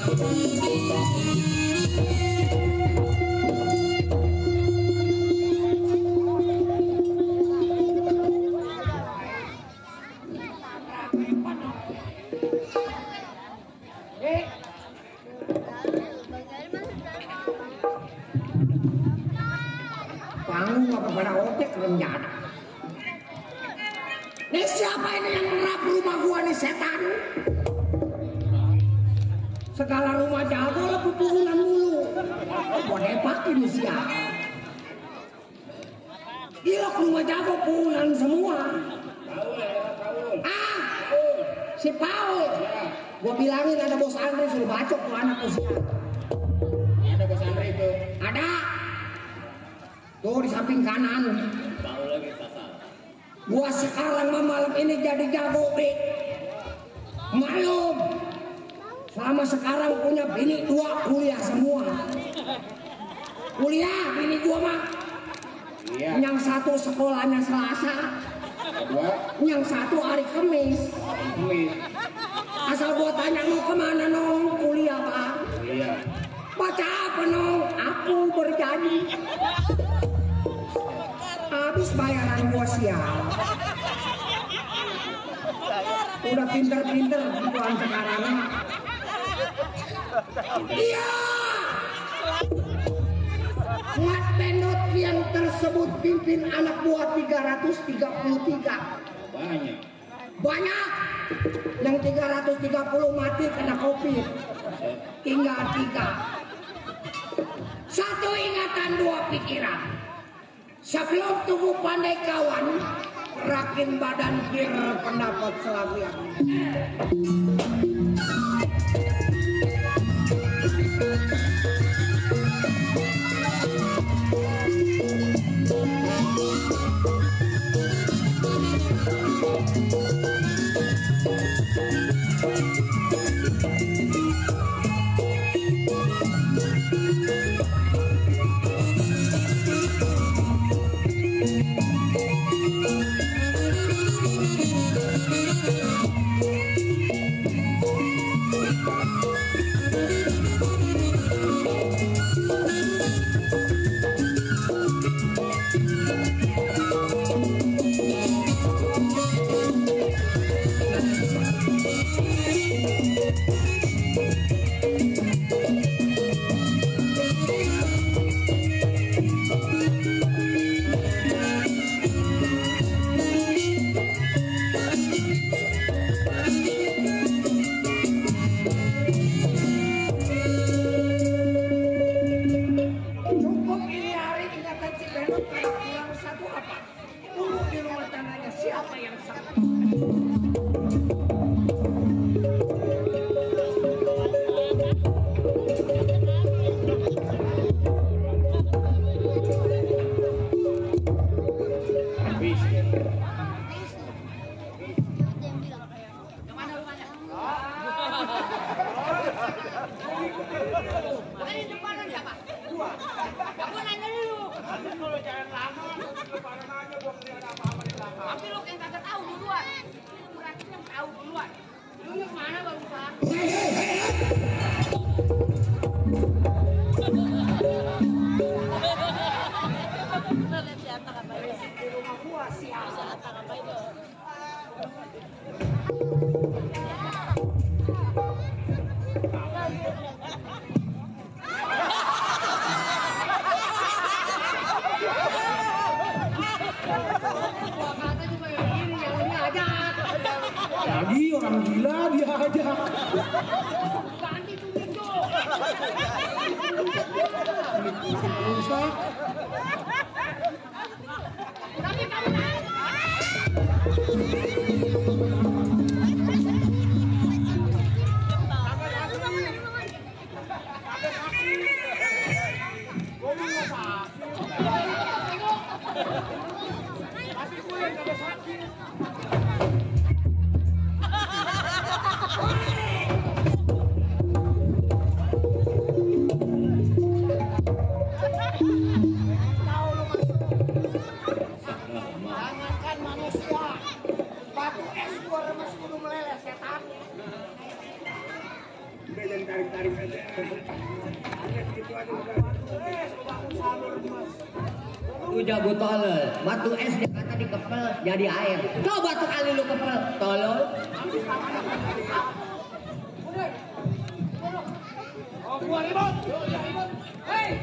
Panggung apa pada otek rencana. Nih siapa ini yang ngerap rumah gua nih setan? Segala rumah jago lah pepuhunan mulu. Gua depakin nih siapa? Gila rumah jago puhunan semua. Ah, si Paul. Gua bilangin ada bos Andre suruh bacok tuh anak usia. Ada bos Andre itu. Ada. Tuh di samping kanan. Tahu lagi sasar. Gua sekarang malam ini jadi jago, Rik. Malum. Selama sekarang punya bini 2 kuliah semua. Kuliah bini gua mah. Iya. Yang satu sekolahnya Selasa. Yang satu hari Kamis. Asal gua tanya mau kemana nong? Kuliah Pak. Kuliah. Baca apa nong? Aku berjanji. Habis bayaran gua sial. Udah pinter-pinter gituan sekarang. Iya. Ngat pendot yang tersebut pimpin anak buah 333. Banyak. Yang 330 mati kena COVID. Tinggal 3. 1 ingatan 2 pikiran. Sebelum tubuh pandai kawan, rakin badan kir pendapat selawian. Lagi orang gila dia aja. Ganti tuh Indo. Rusak. Tapi kamu udah jangan tarik-tarik aja. Gitu aja udah. Udah botol, batu es dia kata dikepel jadi air. Coba tuh kali lu kepel, tolol. Oh, gua ribut. Hei.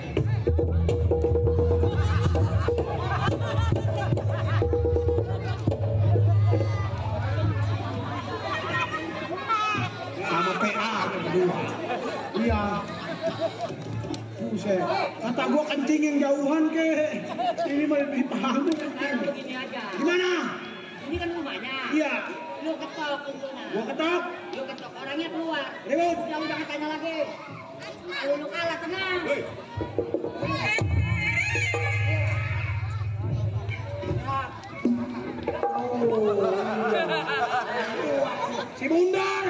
Sama PA ada berdua. Iya. Buset. Kata gua kencingin jauhan ke. Ini mah lebih paham. Begini aja. Gimana? Ini kan rumahnya. Iya. Lu ketok pintunya. Gua ketok. Lu ketok orangnya keluar. Ribut. Udah katanya lagi. Kalau lu kalah tenang. Si Bundar.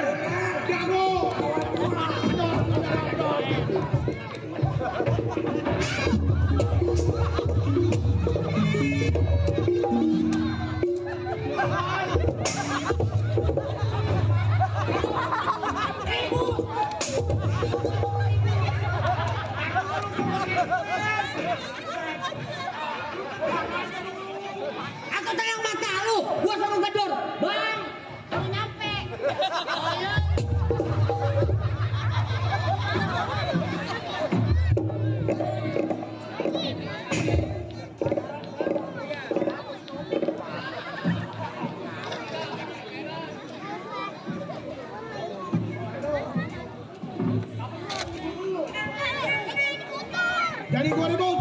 Jago. Aku tayang mata lu, gua sama gedor. Bang, baru nyampe. Jadi gua ribut.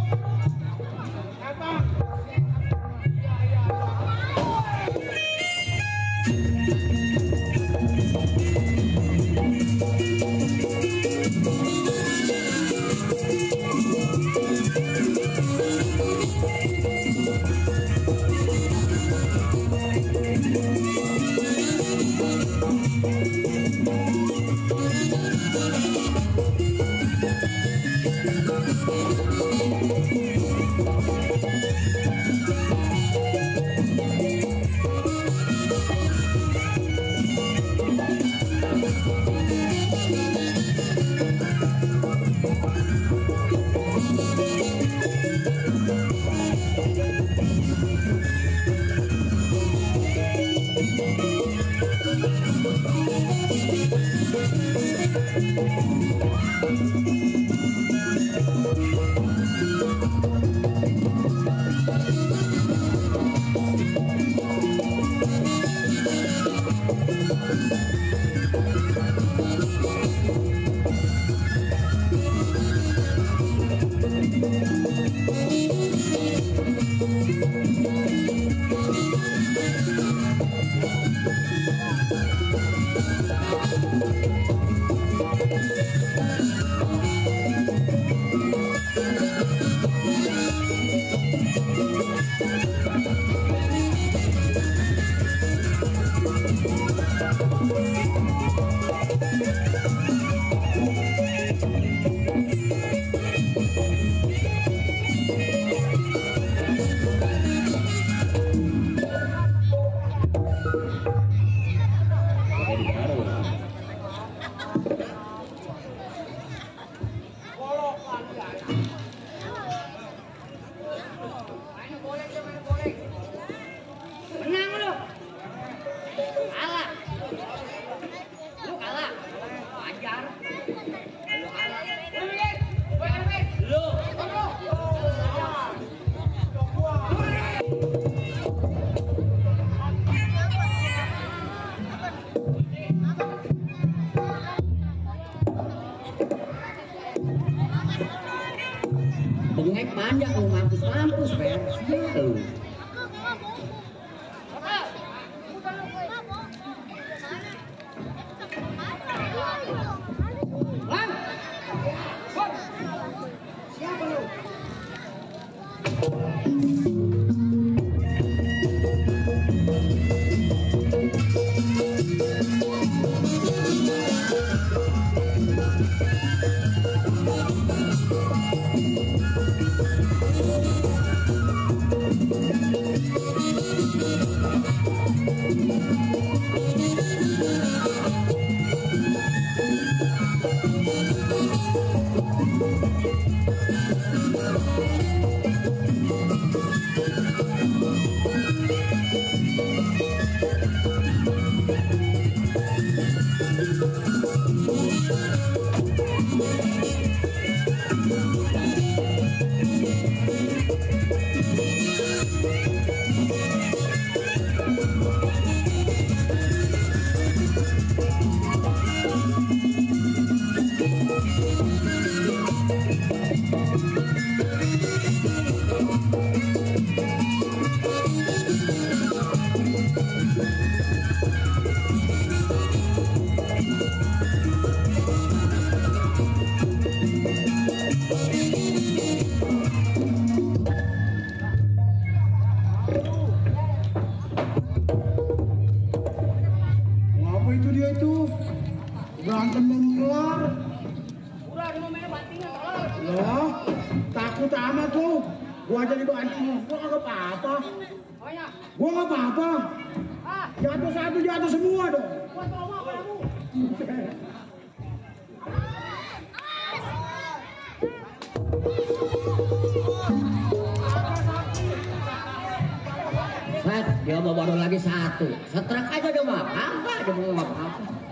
Menang lu. Kalah. Lu kalah. Wajar. Lu kalah. Lu. Bengek panjang lu mampus-mampus, Fer. Lu. Bang. Siapa lu? Apa itu dia itu? Berantem belum kelar. Udah di momennya batingan tolong. Loh, takut amat tuh. Gua jadi banting. Gua kagak apa-apa. Oh ya. Gua nggak apa-apa. Ah, Jatuh satu jatuh semua dong. buat ngomong apa kamu? Set, dia mau baru lagi satu. Setrek aja dong, apa? Dia mau apa-apa.